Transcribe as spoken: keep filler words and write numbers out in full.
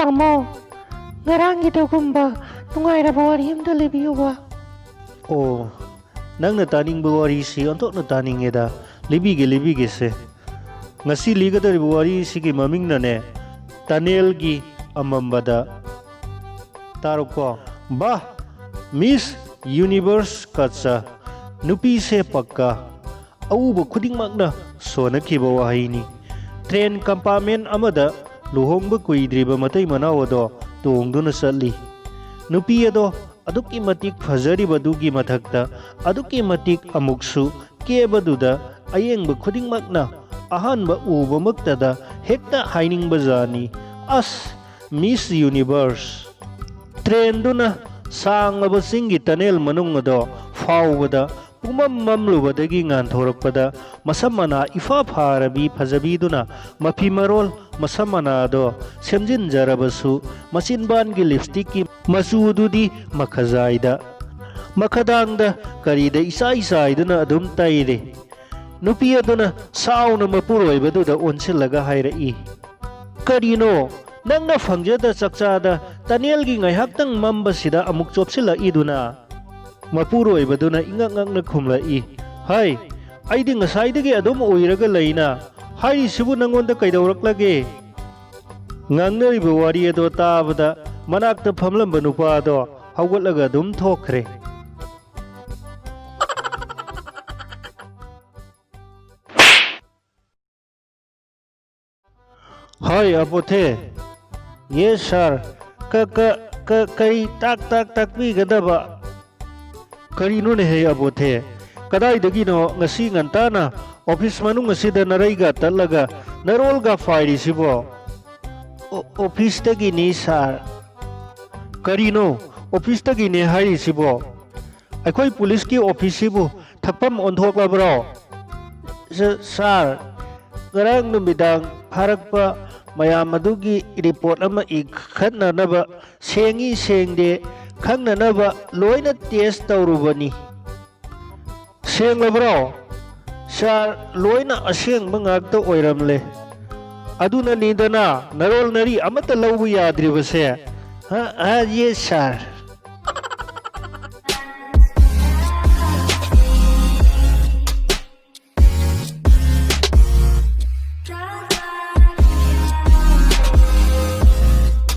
ꯃꯃꯧ, ꯉꯔꯥꯡꯒꯤꯗꯨꯒꯨꯝꯕ ꯅꯨꯡꯉꯥꯏꯔꯕ ꯋꯥꯔꯤ ꯑꯝꯇ ꯂꯤꯕꯤꯌꯨꯕ꯫ ꯑꯣ, ꯅꯪꯅ ꯇꯥꯅꯤꯡꯕ ꯋꯥꯔꯤꯁꯤ ꯑꯣꯟꯊꯣꯛꯅ ꯇꯥꯅꯤꯡꯉꯦꯗ꯫ ꯂꯤꯕꯤꯒꯦ, ꯂꯤꯕꯤꯒꯦꯁꯦ꯫ ꯉꯁꯤ ꯂꯤꯒꯗꯧꯔꯤꯕ ꯋꯥꯔꯤꯁꯤꯒꯤ ꯃꯃꯤꯡꯅꯅꯦ, ꯇꯅꯦꯜꯒꯤ ꯑꯃꯝꯕꯗ꯫ ꯇꯥꯔꯣꯀꯣ꯫ ꯕꯥ, ꯃꯤꯁ ꯌꯨꯅꯤꯚꯔꯁ ꯀꯠꯆ, ꯅꯨꯄꯤꯁꯦ ꯄꯛꯀ, ꯑꯎꯕ ꯈꯨꯗꯤꯡꯃꯛꯅ ꯁꯣꯟꯅꯈꯤꯕ ꯋꯥꯍꯩꯅꯤ꯫ ꯇ꯭ꯔꯦꯟ ꯀꯝꯄꯥꯔꯠꯃꯦꯟ ꯑꯃꯗ ꯂꯨꯍꯣꯡꯕ ꯀꯨꯏꯗ꯭ꯔꯤꯕ ꯃꯇꯩ ꯃꯅꯥꯎ ꯑꯗꯣ ꯇꯣꯡꯗꯨꯅ ꯆꯠꯂꯤ꯫ ꯅꯨꯄꯤ ꯑꯗꯣ ꯑꯗꯨꯛꯀꯤ ꯃꯇꯤꯛ ꯐꯖꯔꯤꯕꯗꯨꯒꯤ ꯃꯊꯛꯇ ꯑꯗꯨꯛꯀꯤ ꯃꯇꯤꯛ ꯑꯃꯨꯛꯁꯨ ꯀꯦꯕꯗꯨꯗ ꯑꯌꯦꯡꯕ ꯈꯨꯗꯤꯡꯃꯛꯅ ꯑꯍꯥꯟꯕ ꯎꯕꯃꯛꯇꯗ ꯍꯦꯛꯇ ꯍꯥꯏꯅꯤꯡꯕꯖꯥꯠꯅꯤ, "ꯑꯁ, ꯃꯤꯁ ꯌꯨꯅꯤꯚꯔꯁ!" ꯇ꯭ꯔꯦꯟꯗꯨꯅ ꯁꯥꯡꯂꯕ ꯆꯤꯡꯒꯤ ꯇꯅꯦꯜ ꯃꯅꯨꯡ ꯑꯗꯣ ꯐꯥꯎꯕꯗ ꯄꯨꯝꯃꯝ ꯃꯝꯂꯨꯕꯗꯒꯤ ꯉꯥꯟꯊꯣꯔꯛꯄꯗ ꯃꯁꯝ ꯃꯅꯥ ꯏꯐꯥ ꯐꯥꯔꯕꯤ ꯐꯖꯕꯤꯗꯨꯅ ꯃꯐꯤ ꯃꯔꯣꯜ ꯃꯁꯝ ꯃꯅꯥꯗꯣ ꯁꯦꯝꯖꯤꯟꯖꯔꯕꯁꯨ ꯃꯆꯤꯟꯕꯥꯟꯒꯤ ꯂꯤꯞꯁꯇꯤꯛꯀꯤ ꯃꯆꯨꯗꯨꯗꯤ ꯃꯈꯖꯥꯏꯗ, ꯃꯈꯗꯥꯡꯗ ꯀꯔꯤꯗ ꯏꯆꯥꯏ ꯆꯥꯏꯗꯨꯅ ꯑꯗꯨꯝ ꯇꯩꯔꯤ꯫ ꯅꯨꯄꯤ ꯑꯗꯨꯅ ꯁꯥꯎꯅ ꯃꯄꯨꯔꯣꯏꯕꯗꯨꯗ ꯑꯣꯟꯁꯤꯜꯂꯒ ꯍꯥꯏꯔꯛꯏ, "ꯀꯔꯤꯅꯣ, ꯅꯪꯅ ꯐꯪꯖꯗ ꯆꯥꯛꯆꯥꯗ ꯇꯅꯦꯜꯒꯤ ꯉꯥꯏꯍꯥꯛꯇꯪ ꯃꯝꯕꯁꯤꯗ ꯑꯃꯨꯛ ꯆꯣꯞꯁꯤꯜꯂꯛꯏꯗꯨꯅ?" ꯃꯄꯨꯔꯣꯏꯕꯗꯨꯅ ꯏꯉꯛ ꯉꯛꯅ ꯈꯨꯝꯂꯛꯏ, "ꯍꯥꯏ, ꯑꯩꯗꯤ ꯉꯁꯥꯏꯗꯒꯤ ꯑꯗꯨꯝ ꯎꯏꯔꯒ ꯂꯩꯅ꯫ ꯍꯥꯏꯔꯤꯁꯤꯕꯨ ꯅꯪꯉꯣꯟꯗ ꯀꯩꯗꯧꯔꯛꯂꯒꯦ?" ꯉꯥꯡꯅꯔꯤꯕ ꯋꯥꯔꯤ ꯑꯗꯣ ꯇꯥꯕꯗ ꯃꯅꯥꯛꯇ ꯐꯝꯂꯝꯕ ꯅꯨꯄꯥ ꯑꯗꯣ ꯍꯧꯒꯠꯂꯒ ꯑꯗꯨꯝ ꯊꯣꯛꯈ꯭ꯔꯦ꯫ ꯍꯣꯏ, ꯑꯕꯣꯊꯦ꯫ Yes, sir꯫ ꯀ-, ꯀ-, ꯀ-, ꯀꯔꯤ ꯇꯥꯛ-, ꯇꯥꯛ-, ꯇꯥꯛꯄꯤꯒꯗꯕ? ꯀꯔꯤꯅꯣꯅꯦꯍꯦ, ꯑꯕꯣꯊꯦ? ꯀꯗꯥꯏꯗꯒꯤꯅꯣ ꯉꯁꯤ ꯉꯟꯇꯥꯅ ꯑꯣꯐꯤꯁ ꯃꯅꯨꯡ ꯑꯁꯤꯗ ꯅꯔꯩꯒ ꯇꯠꯂꯒ ꯅꯔꯣꯜꯒ ꯐꯥꯏꯔꯤꯁꯤꯕꯣ? ꯑꯣ-, ꯑꯣꯐꯤꯁꯇꯒꯤꯅꯤ, ꯁꯥꯔ꯫ ꯀꯔꯤꯅꯣ ꯑꯣꯐꯤꯁꯇꯒꯤꯅꯦ ꯍꯥꯏꯔꯤꯁꯤꯕꯣ? ꯑꯩꯈꯣꯏ ꯄꯨꯂꯤꯁꯀꯤ ꯑꯣꯐꯤꯁꯁꯤꯕꯨ ꯊꯛꯐꯝ ꯑꯣꯟꯊꯣꯛꯂꯕ꯭ꯔꯣ? ꯁ-, ꯁꯥꯔ, ꯉꯔꯥꯡ ꯅꯨꯃꯤꯗꯥꯡ ꯐꯥꯔꯛꯄ ꯃꯌꯥꯝ ꯑꯗꯨꯒꯤ ꯔꯤꯄꯣꯔꯠ ꯑꯃ ꯏꯈꯠꯅꯅꯕ, ꯁꯦꯡꯏ ꯁꯦꯡꯗꯦ ꯈꯪꯅꯅꯕ ꯂꯣꯏꯅ ꯇꯦꯁ ꯇꯧꯔꯨꯕꯅꯤ꯫ ꯁꯦꯡꯂꯕ꯭ꯔꯣ? ꯁꯥꯔ, ꯂꯣꯏꯅ ꯑꯁꯦꯡꯕ ꯉꯥꯛꯇ ꯑꯣꯏꯔꯝꯂꯦ꯫ ꯑꯗꯨꯅꯅꯤꯗꯅ ꯅꯔꯣꯜ ꯅꯔꯤ ꯑꯃꯠꯇ ꯂꯧꯕ ꯌꯥꯗ꯭ꯔꯤꯕꯁꯦ꯫ ꯑ, ꯑ, yes, sir꯫